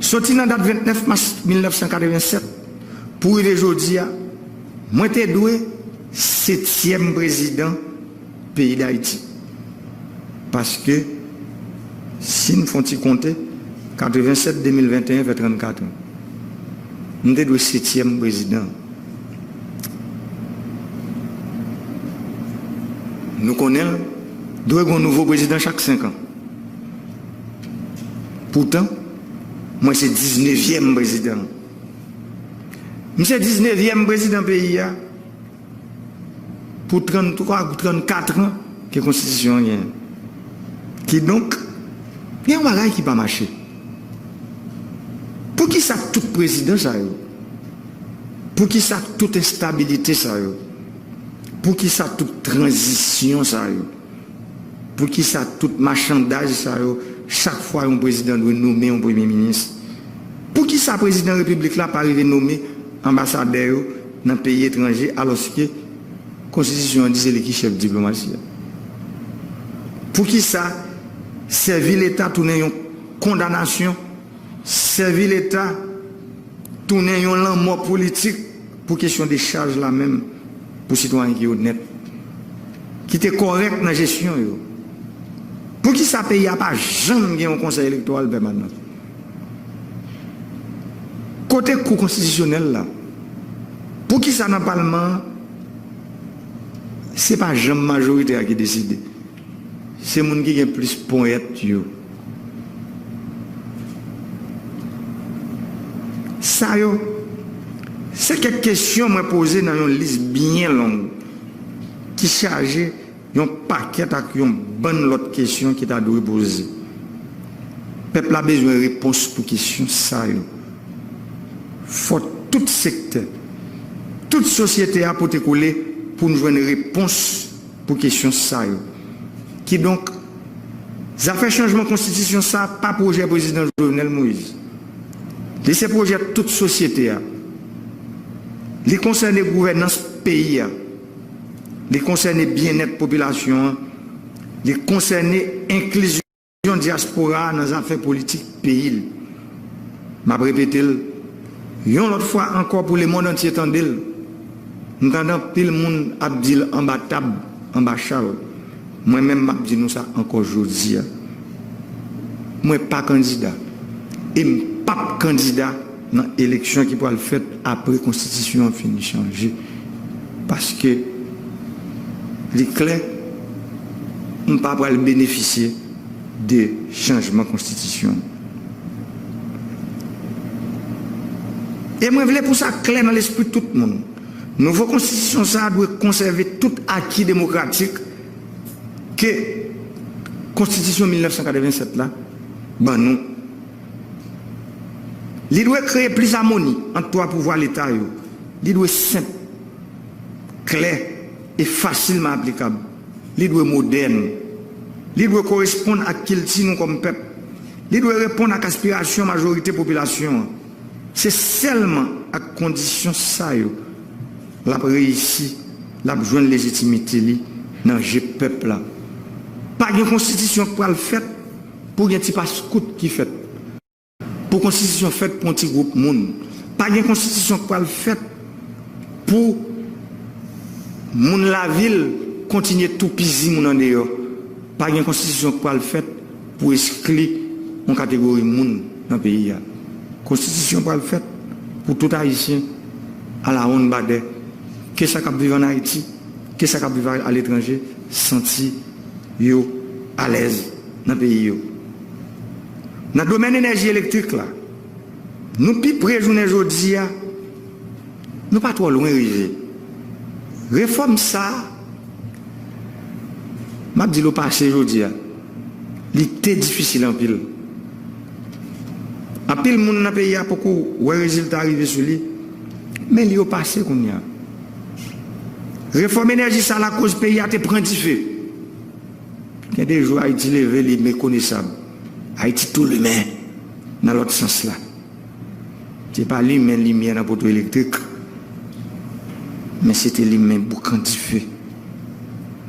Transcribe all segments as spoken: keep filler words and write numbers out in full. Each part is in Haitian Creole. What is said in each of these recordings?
Soti nan dat vennèf mas mil nèf san katrevennsèt pou rive jodi a, mwen te dwe setyèm prezidan peyi Dayiti. Paske, si n fè yon ti konte, katrevennsèt, de mil venteyen fè trannkat an. M te dwe setyèm prezidan. Nou konnen l dwe gen yon nouvo prezidan chak senk an. Poutan, mwen se diznevyèm prezidan. M se diznevyèm prezidan peyi a pou tranntwa ou trannkat an ke konstitisyon an genyen. Kidonk, gen yon bagay ki pa mache. Poukisa tout prezidan sa yo? Poukisa tout enstabilite sa yo? Poukisa tout tranzisyon sa yo? Poukisa tout machandaj sa yo, chak fwa yon prezidan dwe nonmen yon premye minis? Poukisa prezidan repiblik la pa rive nonmen anbasadè yo nan peyi etranje, alòske konstitisyon an di se li ki chèf diplomasi a? Poukisa sèvi Leta tounen yon kondanasyon, sèvi Leta tounen yon lanmò politik pou kesyon dechaj la menm pou sitwayen ki onèt, ki te kòrèk nan jesyon yo? Poukisa peyi a pa janm gen yon konsèy elektoral pèmanan? Kote kou konstitisyonèl la? Poukisa nan palman an, se pa janm majorite a ki deside? Se moun ki gen plis ponyèt yo. Sa yo, se kèk kesyon mwen poze nan yon lis byen long ki chaje yon pakèt ak yon bann lòt kesyon ki ta dwe poze. Pèp la bezwen repons pou kesyon sa yo. Fò tout sektè, tout sosyete a pote kole pou n jwenn repons pou kesyon sa yo. Kidonk, zafè chanjman konstitisyon sa a pa pwojè prezidan Jovenel Moïse. Li se pwojè tout sosyete a. Li konsène gouvènans peyi a. Li konsène byennèt popilasyon an. Li konsène enklizyon dyaspora a nan zafè politik peyi l. M ap repete l yon lòt fwa ankò pou lemonn antye tande l. M tande anpil moun ap di l anba tab, anba chal. Mwen menm, m ap di nou sa ankò jodi a. Mwen pa kandida. E m p ap kandida nan eleksyon ki pral fèt apre konstitisyon an fini chanje. Paske li klè, m pa pral benefisye de chanjman konstitisyon. E mwen vle pou sa klè nan lespri tout moun. Nouvo konstitisyon sa a dwe konsève tout aki demokratik ke konstitisyon mil nèf san katrevennsèt la ban nou. Li dwe kreye plis amoni ant twa pouvwa Leta yo. Li dwe senp, klè e fasilman aplikab. Li dwe modèn. Li dwe koresponn ak kilti nou kòm pèp. Li dwe reponn ak aspirasyon majorite popilasyon an. Se sèlman ak kondisyon sa yo l ap reyisi, l ap jwenn lejitimite li nan je pèp la. Pa gen konstitisyon k pral fèt pou gen ti paskout ki fèt. Pou konstitisyon fèt pou yon ti gwoup moun. Pa gen konstitisyon k pral fèt pou moun lavil kontinye toupizi moun andeyò. Pa gen konstitisyon k pral fèt pou eskli yon kategori moun nan peyi a. Konstitisyon pral fèt pou tout Ayisyen alawonnbadè, ke sa k ap viv ann Ayiti, ke sa k ap viv aletranje, santi yo alèz nan peyi yo. Nan domèn enèji elektrik la, nou pi pre jounen jodi a, nou pa twò lwen rive. Refòm sa a, m ap di l o pase jodi a, li te difisil anpil. Anpil moun nan peyi a poko wè rezilta rive sou li, men li o pase kounye a. Refòm enèji sa a lakòz peyi a te pran dife. Gen de jou Ayiti leve, li mekonesab. Ayiti tou limen nan lòt sans la. Se pa limen limyè nan poto elektrik, men se te limen boukan dife.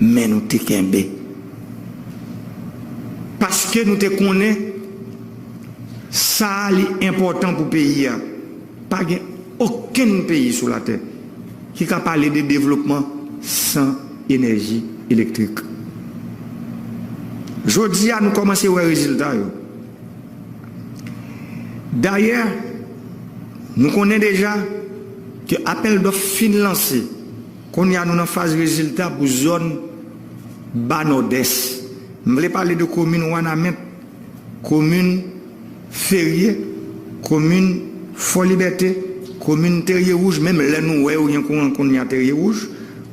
Men nou te kenbe. Paske nou te konnen Sa a li enpòtan pou peyi a. Pa gen okenn peyi sou latè ki ka pale de devlopman san enèji elektrik. Jodi a, nou kòmanse wè rezilta yo. Dayè, nou konnen deja ke apèl dòf fin lanse. Kounye a, nou nan faz rezilta pou zòn Ba Nòdès. M vle pale de komin Wanament, komin Ferye, komin Fò Libète, komin Terye Wouj, menm lè nou wè yo gen kouran kounye a Terye Wouj,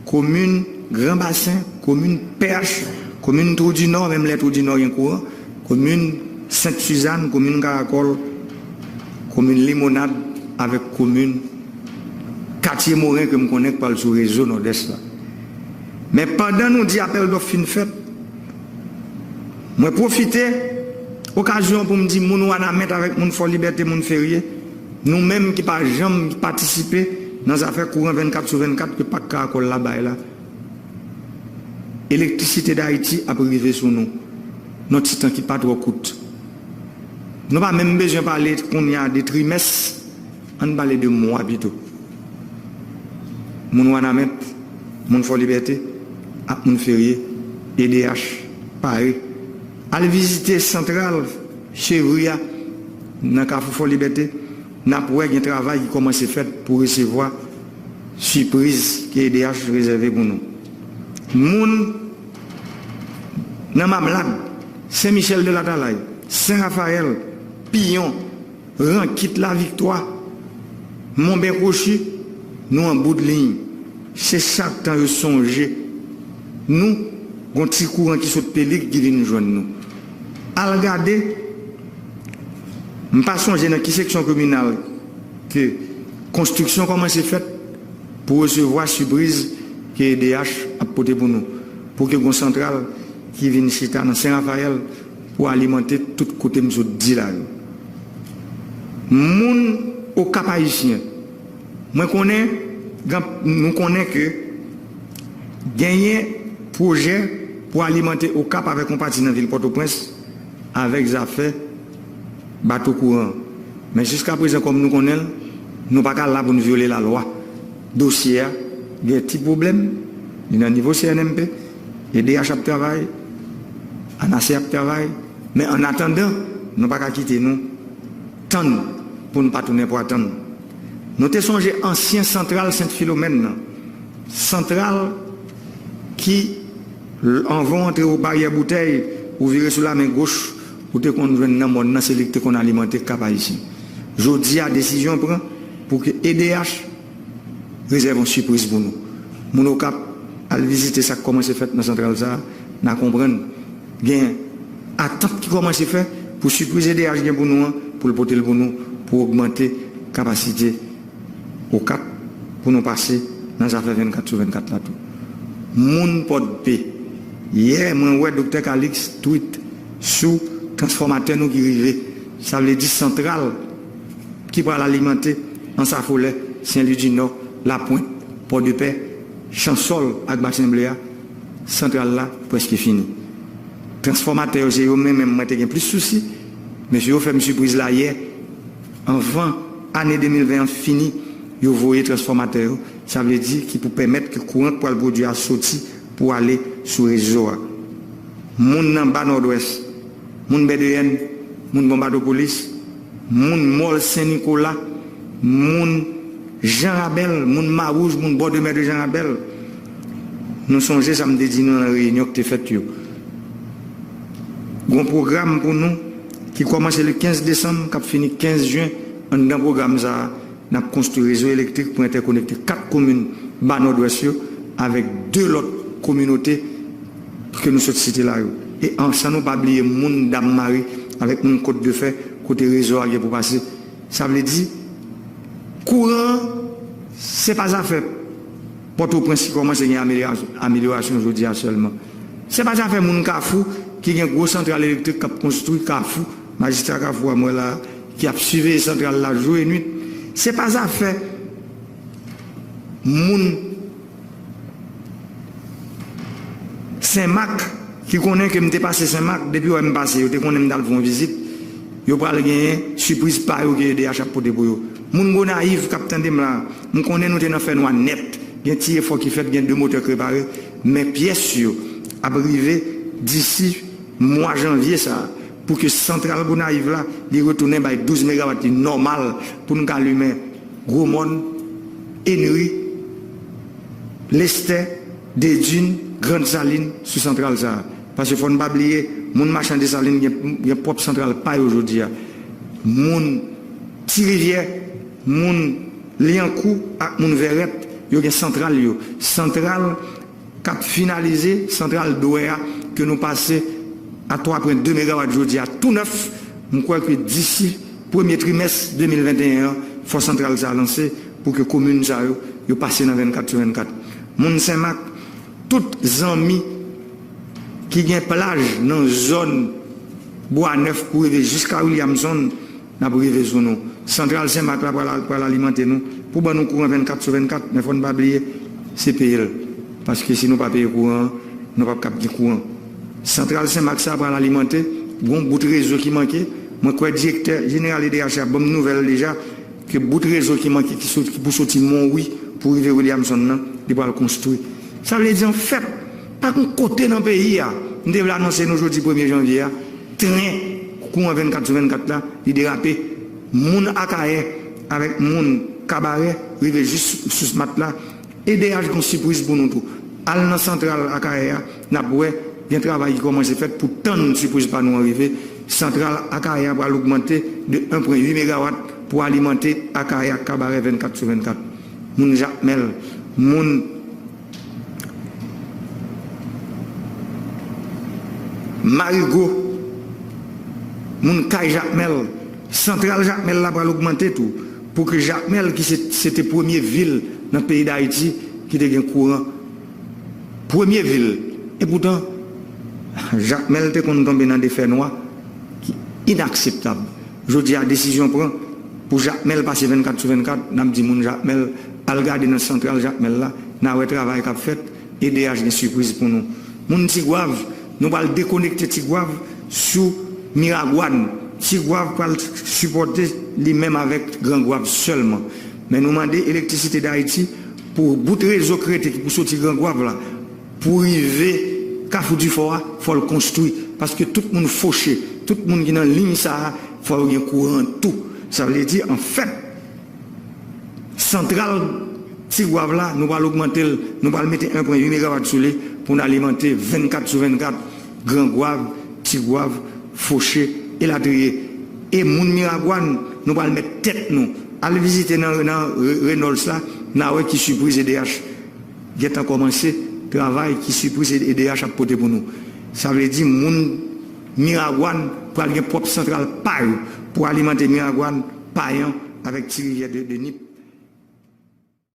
komin Gran Basen, komin Pèch, komin Twou di Nò, menm lè Twou di Nò gen kouran, komin Sent Sizann, komin Karakòl, komin Limonad, avèk komin Katye Moren ke m konnen k pral sou rezo Nòdès la. Men pandan nou di apèl dòf fin fèt, mwen pwofite okazyon pou m di moun Wanament avèk moun Fò Libète, moun Ferye, nou menm ki pa janm patisipe nan zafè kouran vennkat sou vennkat ke Pak Karakòl la bay la, Elektrisite Dayiti ap rive sou nou nan ti tan ki pa twò kout. Nou pa menm bezwen pale kounye a de trimès, ann pale de mwa pito. Moun Wanament, moun Fò Libète ak moun Ferye, E D H pare. Al vizite santral Chevri a nan Kafou Fò Libète, n ap wè gen travay ki kòmanse fèt pou resevwa sipriz ke E D H rezève pou nou. Moun nan Mamlad, Sen Michèl de Latalay, Sen Rafayèl, Piyon, Rankit, Laviktwa, Monben Kwochi, nou an bout liy. Se chak tan yo sonje nou, gon ti kouran ki sot Pelig ki vin jwenn nou. Al gade, m pa sonje nan ki seksyon kominal ke konstriksyon kòmanse fèt pou resevwa sipriz ke E D H ap pote pou nou, pou ke gon santral ki vin chita nan Sen Rafayèl pou alimante tout kote m sot di la yo. Moun Okap Ayisyen, mwen konnen, gen, nou konnen ke genyen pwojè pou alimante Okap avèk yon pati nan vil Pòtoprens avèk zafè bato kouran. Men jiskaprezan, kòm nou konnen l, nou pa ka la pou n vyole lalwa. Dosye a gen ti pwoblèm, li nan nivo C N M P, E D H ap travay, ANACE ap travay, men annatandan, nou pa ka kite nou tann pou n pa tounen pwa tann. Nou te sonje ansyen santral Sent Filomèn nan, santral ki, anvan w antre o Baryè Boutèy, ou vire sou lamen goch, ou te konn jwenn nan mòn nan, se li ki te konn alimante Kap Ayisyen. Jodi a, desizyon pran pou ke E D H rezève yon sipriz pou nou. Moun Okap, al vizite sa k kòmanse fèt nan santral sa a, n a konprann gen atant ki kòmanse fè pou sipriz E D H gen pou nou an, pou l pote l pou nou, pou ogmante kapasite Okap, pou nou pase nan zafè vennkat sou vennkat la tou. Moun Pòdpe, yè mwen wè Doktè Calixte tweet sou transfòmatè nou ki rive. Sa vle di santral ki pral alimante Ansafolè, Sen Lwi di Nò, Lapwent, Pòdepè, Chansòl ak Basen Ble a, santral la prèske fini. Transfòmatè yo, se yo menm, menm mwen te gen plis sousi. Mesye yo fè m sipriz la yè. Anvan ane de mil ven an fini, yo voye transfòmatè yo. Sa vle di ki pou pèmèt ke kouran k pral pwodui a soti pou ale sou rezo a. Moun nan Ba Nòdwès, moun Bèdeyèn, moun Bonbadopolis, moun Mòl Sen Nikola, moun Jan Rabèl, moun Mawouj, moun bò de mè de Jan Rabèl. Nou sonje sa m te di nou nan reyinyon ki te fèt yo. Gon pwogram pou nou ki kòmanse le kenz desanm, k ap fini kenz jen. Anndan pwogram sa a, n ap konstwi rezo elektrik pou entèkonekte kat komin Ba Nòdwès yo avèk de lòt kominote ke nou sot site la yo. E an, san nou pa bliye moun Dam Mari avèk moun Kot de Fè, kote rezo a gen pou pase. Sa vle di, kouran an, se pa zafè Pòtoprens ki kòmanse gen amelyorasyon, amelyorasyon jodi a sèlman. Se pa zafè moun Kafou ki gen gwo santral elektrik k ap konstwi Kafou, majistra Kafou a m wè la, ki ap siveye santral la jou e nwit. Se pa zafè moun Senmak, ki konnen ke m te pase Senmak, depi yo wè m pase, yo te konnen m t al fè yon vizit. Yo pral genyen sipriz pa yo ke E D H ap pote pou yo. Moun Gonayiv k ap tande m la, m konnen nou te nan fènwa nèt. Gen ti efò ki fèt, gen de motè k repare, men pyès yo ap rive disi mwa janvye sa a, pou ke santral Gonayiv la, li retounen bay douz megawat, li nòmal pou n ka limen Gwomòn, Enri, Lestè, Dedin, Grann Salin sou santral sa a. Paske fò n pa bliye, moun Machan Desalin gen, gen pwòp santral pa yo jodi a. Moun Ti Rivyè, moun Lyankou ak moun Vèrèt, yo gen santral yo. Santral k ap finalize, santral Dwè a, ke nou pase a twa pwen de megawat jodi a, tou nèf. M kwè ke disi premye trimès de mil venteyen an, fò santral sa a lanse pou ke komin sa yo, yo pase nan vennkat sou vennkat. Moun Senmak, tout zanmi ki gen plaj nan zòn Bwa Nèf pou rive jiska Williamson, n ap rive sou nou. Santral Senmak la pral, pral alimante nou pou ban nou kouran vennkat sou vennkat, men fò n pa bliye, se peye l. Paske si nou pa peye kouran an, nou p ap kab gen kouran. Santral Senmak sa pral alimante, gon bout rezo ki manke. Mwen kwè direktè jeneral E D H ap ban m nouvèl deja, ke bout rezo ki manke, ki sot-, ki pou soti Monwi pou rive Williamson nan, li pral konstwi. Sa vle di, anfèt, pa gon kote nan peyi a, m te vle anonse nou jodi premye janvye a, tren kouran vennkat sou vennkat la, li derape. Moun Akayè avèk moun Kabarè rive jis sou Smat la. E D H gon sipriz pou nou tou. Al nan santral Akayè a, n ap wè gen travay ki kòmanse fèt pou tann sipriz pa nou an rive. Santral Akayè a pral ogmante de en pwen uit megawat pou alimante Akayè ak Kabarè vennkat sou vennkat. Moun Jakmèl, moun Marigo, moun kay Jakmèl, santral Jakmèl la pral ogmante tou, pou ke Jakmèl, ki se, se te premye vil nan peyi Dayiti ki te gen kouran, premye vil, epoutan, Jakmèl te konn tonbe nan de fènwa ki inakseptab. Jodi a, desizyon pran pou Jakmèl pase vennkat sou vennkat, n ap di moun Jakmèl, al gade nan santral Jakmèl la, n a wè travay k ap fèt, E D H gen sipriz pou nou. Moun Tigwav, nou pral dekonekte Tigwav sou Miragwàn. Tigwav pral sipòte li menm avèk Grangwav sèlman. Men nou mande Elektrisite Dayiti pou bout rezo k rete ki pou soti Grangwav la, pou rive Kafou Difò a, fò l konstwi. Paske tout moun foche, tout moun ki nan liy sa a, fò yo gen kouran tou. Sa vle di, anfèt, santral Tigwav la, nou pral ogmante l, nou pral mete en pwen uit megawat sou li pou n alimante vennkat sou vennkat, Grangwav, Tigwav, Foche, elatriye. E moun Miragwàn, nou pral met tèt nou. Al vizite nan, nan Re-, Reynolds la, n a wè ki sipriz E D H gentan kòmanse travay, ki sipriz E D H ap pote pou nou. Sa vle di moun Miragwàn pral gen pwòp santral pa yo pou alimante Miragwàn, Payan avèk Ti Rivyè de, de Nip.